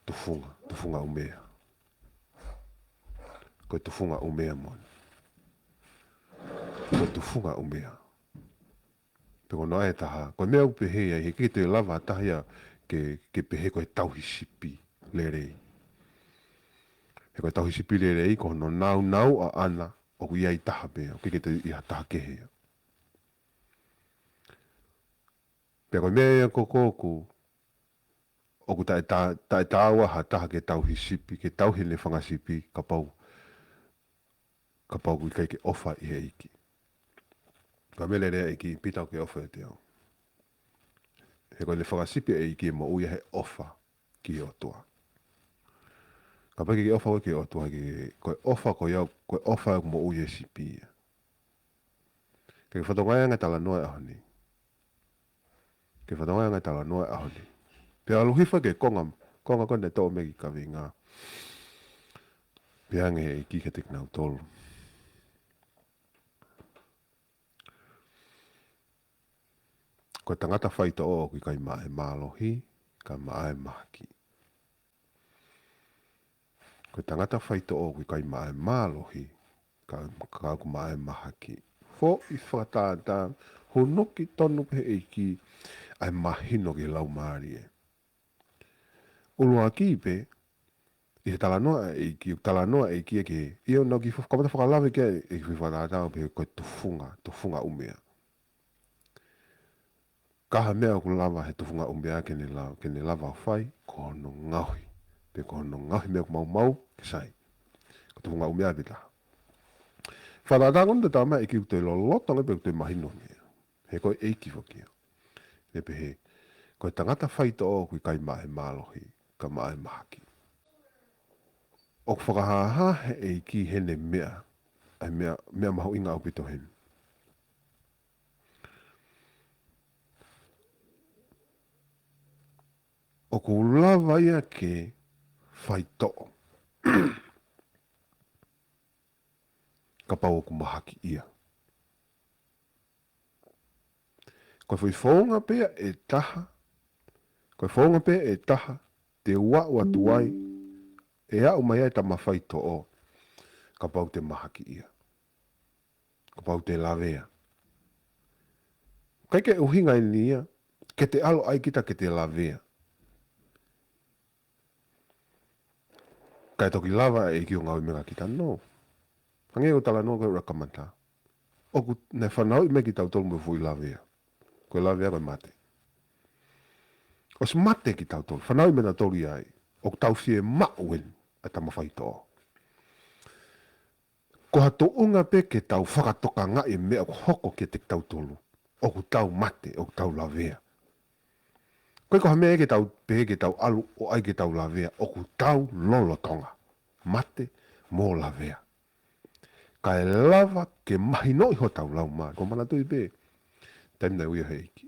Tufunga, tufunga ʻumea. Ko e tufunga ʻumea moʻoni. Ko e tufunga ʻumea. Pe ko hono ʻai ʻe taha, ko e meʻa ʻoku pehē ai, he ʻikai ke toe lava ʻe ha taha ia ke, ke pehē ko e tauhi sipi lelei. He ko e tauhi sipi lelei, ko hono naunau ʻaʻana, ʻoku ʻi ai taha pē, ʻoku ʻikai ke toe ʻi ai ha taha kehe ia. Pea ko e meʻa ia ko ē ʻoku, ʻoku taʻe tā-, taʻe tāua ha taha ke tauhi sipi, ke tauhi ʻene fanga sipi, kapau, kapau ʻoku ʻikai ke ʻofa ʻi he ʻEiki. Ko e meʻa lelei ʻa e ʻEiki, Pita, ʻoku ke ʻofa ʻiate au. He ko ʻene fanga sipi ʻa e ʻEiki ʻe moʻui ia he ʻofa ki he ʻOtua. Kapau ʻoku ʻikai ke ʻofa koe ki he ʻOtua, ke, ko e ʻofa ko ia, ko e ʻofa ʻoku moʻui e sipi ia. Ke ke fakatokangaʻi ange e talanoa ʻo e ʻaho ni. Ke ke fakatokangaʻi ange e talanoa ʻo e ʻaho ni. Pea ʻalu hifo ki he konga, konga ko ē naʻe toʻo mei ai e kaveinga. Pehē ange ʻe he ʻEiki kiate kinautolu. Ko e tangata faitoʻo ʻoku ʻikai maʻa e mālohi, ka maʻa e mahaki. Ko e tangata faitoʻo ʻoku ʻikai maʻa e mālohi, ka, ka ʻoku maʻa e mahaki. Foʻi fakatātā, hunuki tonu pē he ʻEiki ʻa e mahino ki he laumālie. ʻUluaki pē, ʻi he talanoa ʻa e ʻEiki, talanoa ʻa e ʻEiki ki he, ʻio naʻa ku kiʻi kamata fakalave ki ai e kiʻi fakatātā pē ko e tufunga, tufunga ʻumea. Ka ko e hā e meʻa ʻoku lava he tufunga ʻumea ke ne la-, ke ne lava ʻo fai, ko hono ngaohi. Pe ko hono ngaohi meʻa ʻoku maumau, ke sai. Ko e tufunga ʻumea pē taha. Fakatātā ko eni te tama ʻEiki ʻoku toe lolotonga pē ʻoku toe mahino meʻa. He ko e ʻEiki foki ia. Ne pehē, ko e tangata faitoʻo ʻoku ʻikai maʻa e mālohi, ka maʻa e mahaki. ʻOku fakahāhā he ʻEiki heʻene meʻa, ʻa e meʻa, meʻa mahuʻinga ʻaupito heni. ʻOku lava ia ke faitoʻo. Kapau ʻoku mahaki ia. Ko e foʻi founga pē ia ʻe taha, ko e founga pē ia ʻe taha, te u aʻu atu ai, ʻe aʻu mai ai e tama faitoʻo, kapau te mahaki ia. Kapau te lavea. ʻIkai ke ʻuhinga eni ia, ke te ʻalu ai kita ke te lavea. Kae toki lava e ʻEiki ʻo ngāue meʻa kia kita, no. Hangē ko e talanoa ko ē ʻo e ʻuluaki kamata. ʻOku ne fanauʻi mai kitautolu mo e foʻi lavea. Ko e lavea ko e mate. ʻOsi mate kitautolu, fanauʻi mai nautolu ia ai. ʻOku tau fiemaʻu eni, ʻa e tama faitoʻo. Ko ha tuʻunga pē ke tau fakatokangaʻi e meʻa ʻoku hoko kiate kitautolu. ʻOku tau mate, ʻoku tau lavea. ʻIkai ko ha meʻa ia ke tau pehē ke tau ʻalu ʻo ʻai ke tau lavea, ʻoku tau lolotonga mate mo lavea. Kae lava ke mahinoʻi hotau laumālie, ko e manatuʻi pē, taimi naʻe ui ai e ʻEiki.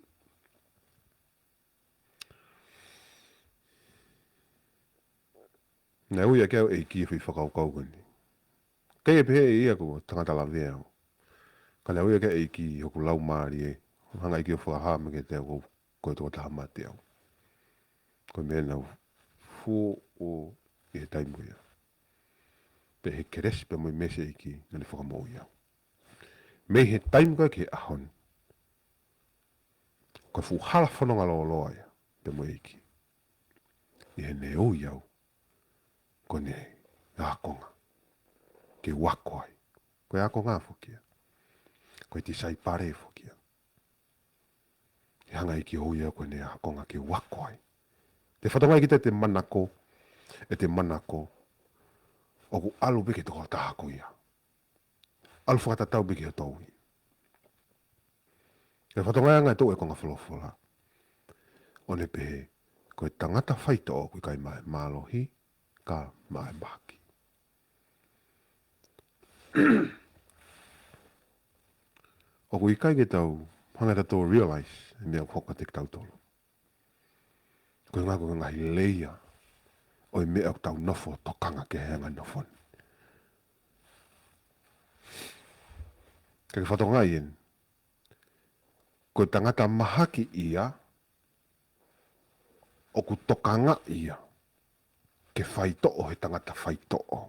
Naʻe ui ʻaki au ʻe he ʻEiki ʻi he foʻi fakakaukau ko eni. ʻIkai ke pehē ʻe ia ko e tangata lavea au. Ka naʻe ui ʻaki au ʻe he ʻEiki ʻi hoku laumālie. Hanga ʻe he ʻEiki ʻo fakahā mai kiate au ko e tokotaha mate au. Ko e meʻa naʻa ku fuʻu ʻi he taimi ko ia. Pea ʻi he kelesi pea mo e meesi ʻa e ʻEiki naʻa ne fakamoʻui au. Mei he taimi ko ia ki he ʻaho ni. Ko e fuʻu hala fononga lōloa ia pea mo e ʻEiki. ʻI heʻene ui au ko ʻene ākonga ke u ako ai. Ko e ākonga foki ia. Ko e tisaipale foki ia. ʻE hanga ʻe he ʻEiki ʻo ui au ko ʻene ākonga ke u ako ai. Te fatongia kita ʻete manako, ʻete manako, ʻoku ʻalu pē ki he tokotaha ko ia. ʻAlu fakatatau pē ki hoto ui. Ko e fatongia ʻa e ngaahi toʻu ʻo e konga folofola. ʻO ne pehē, ko e tangata faitoʻo ʻoku ʻikai maʻa e mālohi, ka maʻa e mahaki. ʻOku ʻikai ke tau hanga ʻo tau realize ʻa e meʻa ʻoku hoko kiate kitautolu. Ko e ngaahi, ko e ngaahi layer ʻo e meʻa ʻoku tau nofo ʻo tokanga ki he anga nofo ni. Ka ke fatongia eni. Ko e tangata mahaki ia, ʻoku tokangaʻi ia ke faitoʻo he tangata faitoʻo.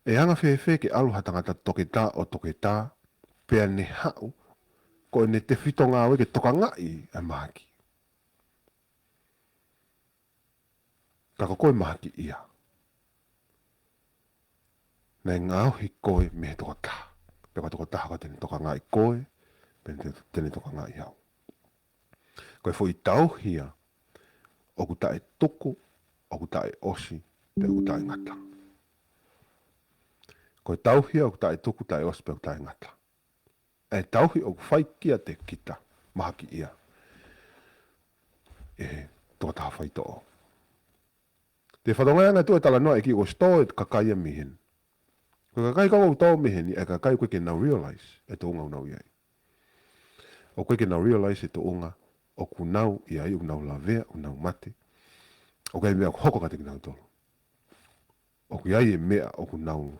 ʻE anga fēfē ke ʻalu ha tangata toketā ʻo toketā, pea ne haʻu, ko ʻene tefito ngāue ke tokangaʻi ʻa e mahaki. Ka ko koe mahaki ia. Naʻe ngaohi koe mei he tokotaha. Pea ko e tokotaha ko ē te ne tokangaʻi koe, pea te, te ne tokangaʻi au. Ko e foʻi tauhi ia, ʻoku taʻetuku, ʻoku taʻeʻosi, pea ʻoku taʻengata. Ko e tauhi ia, ʻoku taʻetuku, taʻeʻosi, pea ʻoku taʻengata. ʻA e tauhi ʻoku fai kiate kita, mahaki ia. ʻE he tokotaha faitoʻo. Te fatongia ʻa e ngaahi toʻu ʻo e talanoa ʻa e ʻEiki ʻoku ʻosi tō e kakai ia mei heni. Ko e kakai ʻoku tō mei heni, ʻa e kakai ʻoku ʻikai ke nau realize ʻa e tuʻunga ʻoku nau ʻi ai. ʻOku ʻikai ke nau realize ʻa e tuʻunga ʻoku nau ʻi ai, ʻoku nau lavea, ʻoku nau mate. ʻOku ʻi ai e meʻa ʻoku hoko kiate kinautolu. ʻOku ʻi ai e meʻa ʻoku nau,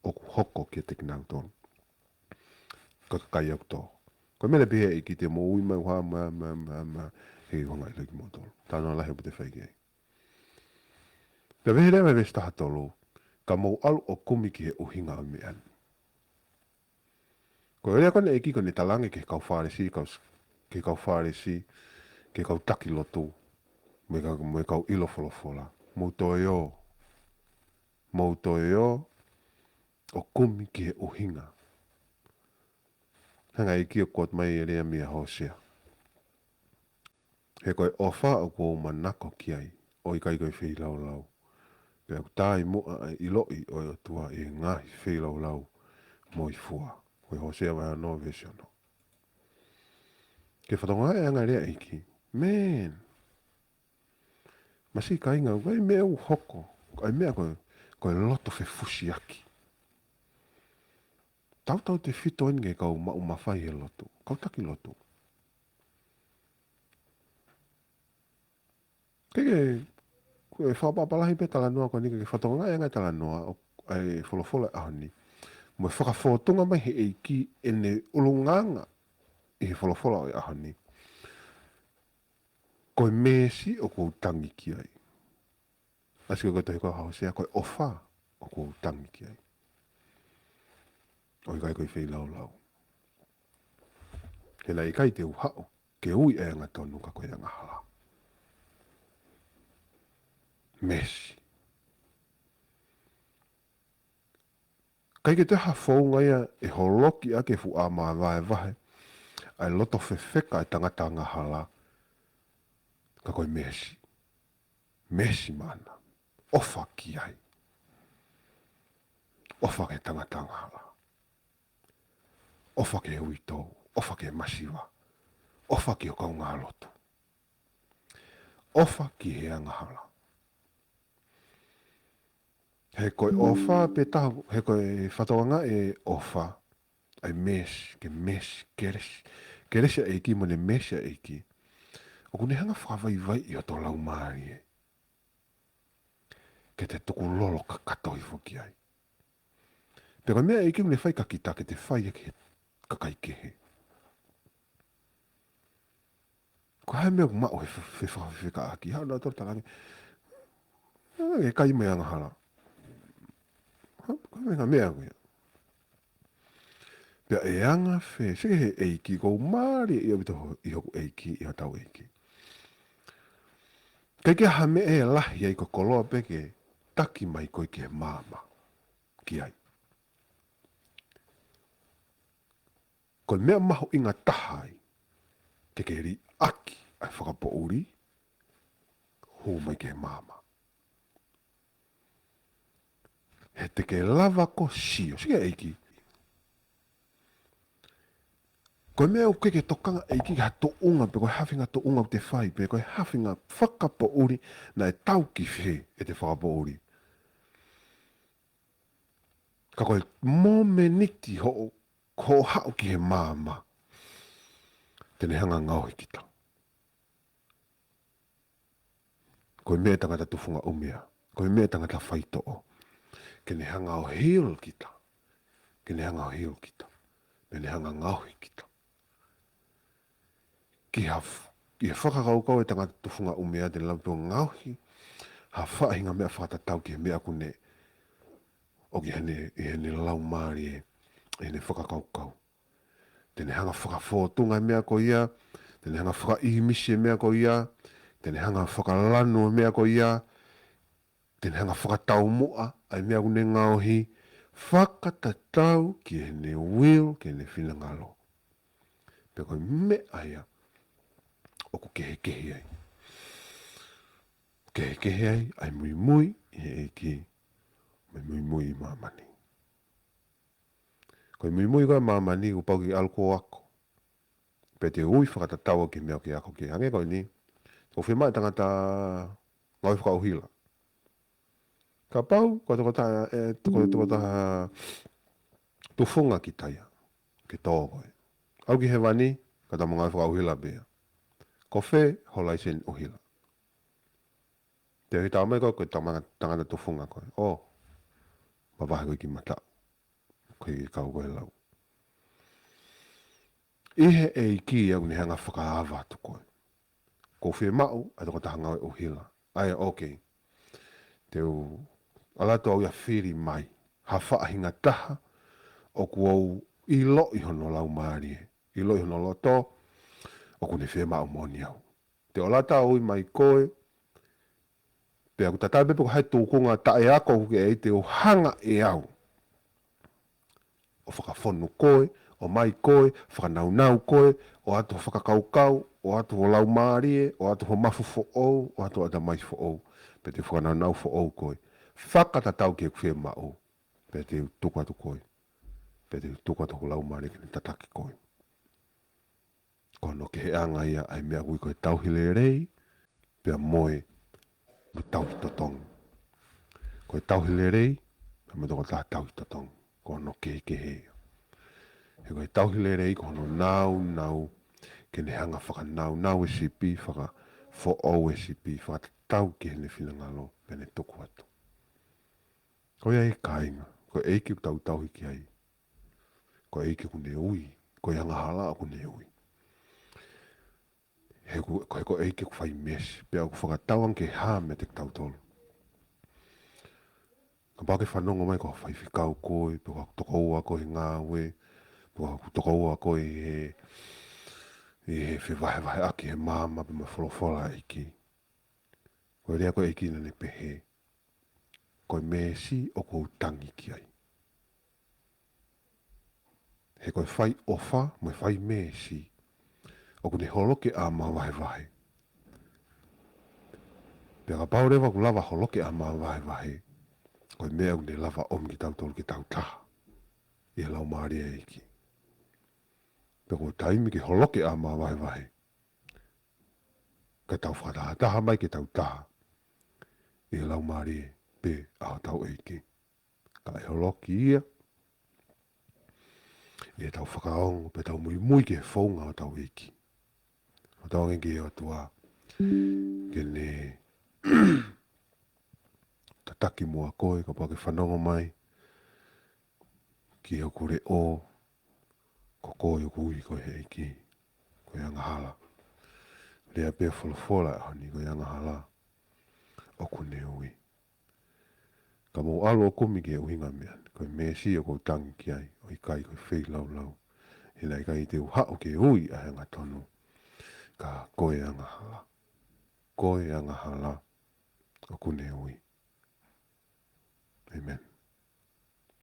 ʻoku hoko kiate kinautolu. Ko e kakai ʻoku tō. Ko e meʻa naʻe pehē ʻe he ʻEiki te mou ui mai ha meʻa, meʻa, meʻa, meʻa, he ʻoku ou hanga ʻo ʻiloʻi kimoutolu. Talanoa lahi ʻoku te fai ki ai. Pea pehē leva ʻe he veesi taha tolu, ka mou ʻalu ʻo kumi ki he ʻuhinga ʻo e meʻa ni. Ko e lea ko eni ʻa e ʻEiki ko ʻene talaange ki he kau Fālesi, kau s-, ki he kau Fālesi, ki he kau taki lotu, mo e kau, mo e kau ʻilo folofola. Mou toe ō. Mou toe ō, ʻo kumi ki he ʻuhinga. Hanga ʻe he ʻEiki ʻo quote mai e lea meia Hōsea. He ko e ʻofa ʻoku ou manako ki ai, ʻo ʻikai ko e feilaulau. Pea ʻoku taʻemuʻa ʻa e ʻiloʻi ʻo e ʻOtua ʻi he ngaahi feilaulau mo e fua. Ko e Hōsea vahe ono veesi ono. Ke fatongia e anga e lea ʻa e ʻEiki. Man. Masiʻi kāinga, ʻoku ʻi ai e meʻa ʻoku hoko. ʻOku ʻi ai e meʻa ko e, ko e loto fefusiaki. Tautautefito eni ki he kau maʻu mafai he lotu. Kau taki lotu. Ke ke, ko e fakaʻapaʻapa lahi pē talanoa ko eni ke fatongia e anga e talanoa ʻo, ʻa e folofola ʻaho ni. Mo e fakafōtunga mai he ʻEiki ʻene ʻulungaanga ʻi he folofola ʻo e ʻaho ni. Ko e meesi ʻoku ou tangi ki ai. ʻAsi ko e tohi ko Hōsea ko e ʻofa ʻoku ou tangi ki ai. ʻO ʻikai ko e feilaulau. He naʻe ʻikai te u haʻu ke ui e angatonu ka ko e angahala. Meesi. ʻIkai ke toe ha founga ia ʻe holoki ʻaki e fuʻu ʻā māvaevae ʻa e loto fefeka ʻa e tangata angahala ka ko e meesi. Meesi maʻana. ʻOfa ki ai. ʻOfa ki he tangata angahala. ʻOfa ki he uitou. ʻOfa ki he masiva. ʻOfa ki ho kaungā lotu. ʻOfa ki he angahala. He ko e ʻofa pē taha, he ko e fatongia e ʻofa, ʻa e meesi, ke meesi, kelesi. Kelesi ʻa e ʻEiki mo ʻene meesi ʻa e ʻEiki. ʻOku ne hanga fakavaivaiʻi hoto laumālie. ke te tukulolo kakato hifo ki ai. Pea ko e meʻa ʻEiki ʻoku ne fai kia kita ke te fai ia ki he kakai kehe. Ko e hā e meʻa ʻoku maʻu he fe-, fe-, fefekāʻaki, haʻu nautolu talaange, ʻe kai mai angahala. Ha, ko e meʻa, meʻa ko ia. Pea ʻe anga fē, sio ki he ʻEiki, ʻoku ou mālieʻia ʻaupito ʻi hoku ʻEiki, ʻi hotau ʻEiki. ʻIkai ke ʻi ai ha meʻa ʻe lahi ai ko e koloa pē ke taki mai koe ki he maama, ki ai. Ko e meʻa mahuʻinga taha ai, te ke liʻaki ʻa e fakapoʻuli, hū mai ki he maama. He te ke lava ʻo sio, sio ki he ʻEiki. Ko e meʻa ʻoku ʻikai ke tokanga ʻEiki ki ha tuʻunga, pe ko e hā e faʻahinga tuʻunga ʻoku te fai, pe ko e hā e faʻahinga fakapoʻuli naʻe tau ki fē ʻete fakapoʻuli. Ka ko e momeniti hoʻo, hoʻo haʻu ki he maama, te ne hanga ʻo ngaohi kita. Ko e meʻa ʻa e tangata tufunga ʻumea, ko e meʻa ʻa e tangata faitoʻo. Ke ne hanga ʻo heal kita. Ke ne hanga ʻo heal kita. Pea ne hanga ʻo ngaohi kita. Ki ha f-, ki he fakakaukau ʻa e tangata tufunga ʻumea te ne lava pē ʻo ngaohi ha faʻahinga meʻa fakatatau ki he meʻa ʻoku ne ʻoku ʻi heʻene, ʻi heʻene laumālie, ʻi heʻene fakakaukau. Te ne hanga ʻo fakafōtunga e meʻa ko ia, te ne hanga ʻo fakaʻīmisi e meʻa ko ia, te ne hanga ʻo fakalanu e meʻa ko ia, te ne hanga ʻo fakataumuʻa ʻa e meʻa ʻoku ne ngaohi, fakatatau ki heʻene will, ki heʻene finangalo. Pea ko e meʻa ia ʻoku kehekehe ai. Kehekehe ai ʻa e muimui ʻi he ʻEiki, mo e muimui ʻi māmani. Ko e muimui ko ē ʻa māmani, kuo pau ke ʻalu ʻo ako. Pea te ui fakatatau ki he meʻa ʻoku ke ako ki ai. Hangē ko eni, ʻoku fiemaʻu e tangata ngāue fakaʻuhila. Kapau ko e tokotaha, ʻe, ko e tokotaha tufunga kita ia, ke tō koe. ʻAlu ki hēvani, ka ta mo ngāue fakaʻuhila pē ia. Ko fē ho laiseni ʻuhila? Te u tau mai ko e, ko e tama-, tangata tufunga koe. ʻO, mavahe koe ki mataʻu. Ko e kau koe lau. ʻI he ʻEiki ia ʻoku ne hanga ʻo fakaava atu koe. Ko e fiemaʻu ʻa e tokotaha ngāue ʻuhila. ʻA ia, okay. Te u ʻalu atu au ia ʻo fili mai ha faʻahinga taha ʻoku ou ʻiloʻi hono laumālie, ʻiloʻi hono loto, ʻoku ne fiemaʻu moʻoni au. Te u ʻalu atu au ʻo ui mai koe, pea ʻoku tatau pē pe ko e hā e tūkunga taʻeako ʻoku ke ʻi ai, te u hanga ʻe au ʻo fakafonu koe, ʻomai koe, fakanaunau koe, ʻoatu ho fakakaukau, ʻoatu ho laumālie, ʻoatu ho mafu foʻou, ʻoatu ho ʻatamai foʻou, pea te u fakanaunau foʻou koe. Fakatatau ki heʻeku fiemaʻu, pea te u tuku atu koe, pea te u tuku atu hoku laumālie ke ne tataki koe. Ko hono keheʻanga ia ʻa e meʻa ʻoku ui ko e tauhi lelei, pea mo e tauhi totongi. Ko e tauhi lelei, pea mo e tokotaha tauhi totongi. Ko hono kehekehe ia. He ko e tauhi lelei, ko hono nāunau, ke ne hanga ʻo fakanaunau e sipi, fakafoʻou e sipi, fakatatau ki heʻene finangalo, pea ne tuku atu. Ko ia ʻe kāinga, ko e ʻEiki ʻoku tau tauhi ki ai. Ko e ʻEiki ʻoku ne ui, ko e angahala ʻoku ne ui. He ko, ko, ko e ʻEiki ʻoku fai meesi, pea ʻoku fakatauange ke hā meiate kitautolu. Kapau ʻoku ke fanongo mai ko ha faifekau koe, pe ko ha tokoua koe he ngāue, pe ko ha tokoua koe he, he fevahevaheʻaki he maama pea mo e folofola ʻa e ʻEiki. Ko e lea ko ē ʻa e ʻEiki naʻa ne pehē, ko e meesi ʻoku ou tangi ki ai. He ko e fai ʻofa mo e fai meesi, ʻoku ne holoki ʻa e mavahevahe. Pea kapau leva ʻoku lava holoki ʻa e mavahevahe, ko e meʻa ʻoku ne lava ʻomi kitautolu ke tau taha ʻi he laumālie ʻa e ʻEiki. Pea ko e taimi ke holoki ʻa e mavahevahe, ka tau fakatahataha mai ke tau taha ʻi he laumālie pē ʻa hotau ʻEiki. Ka ʻe holoki ia ʻi heʻetau fakaongo pea tau muimui ki he founga ʻo hotau ʻEiki. Fakatauange ki he ʻOtua ke ne ta taki muʻa koe, kapau ʻoku ke fanongo mai ki hoku leʻo, ko koe ʻoku ui ko e ʻEiki, ko e angahala. Lea pē folofola ʻaho ni ko e angahala ʻoku ne ui. Ka mou ʻalu ʻo kumi ki he ʻuhinga meʻa ni, ko e meesi ʻoku ou tangi ki ai, ʻo ʻikai ko e feilaulau. He naʻe ʻikai te u haʻu ke ui ʻa e angatonu, ka ko e angahala. Ko e angahala ʻoku ne ui. ʻĒmeni.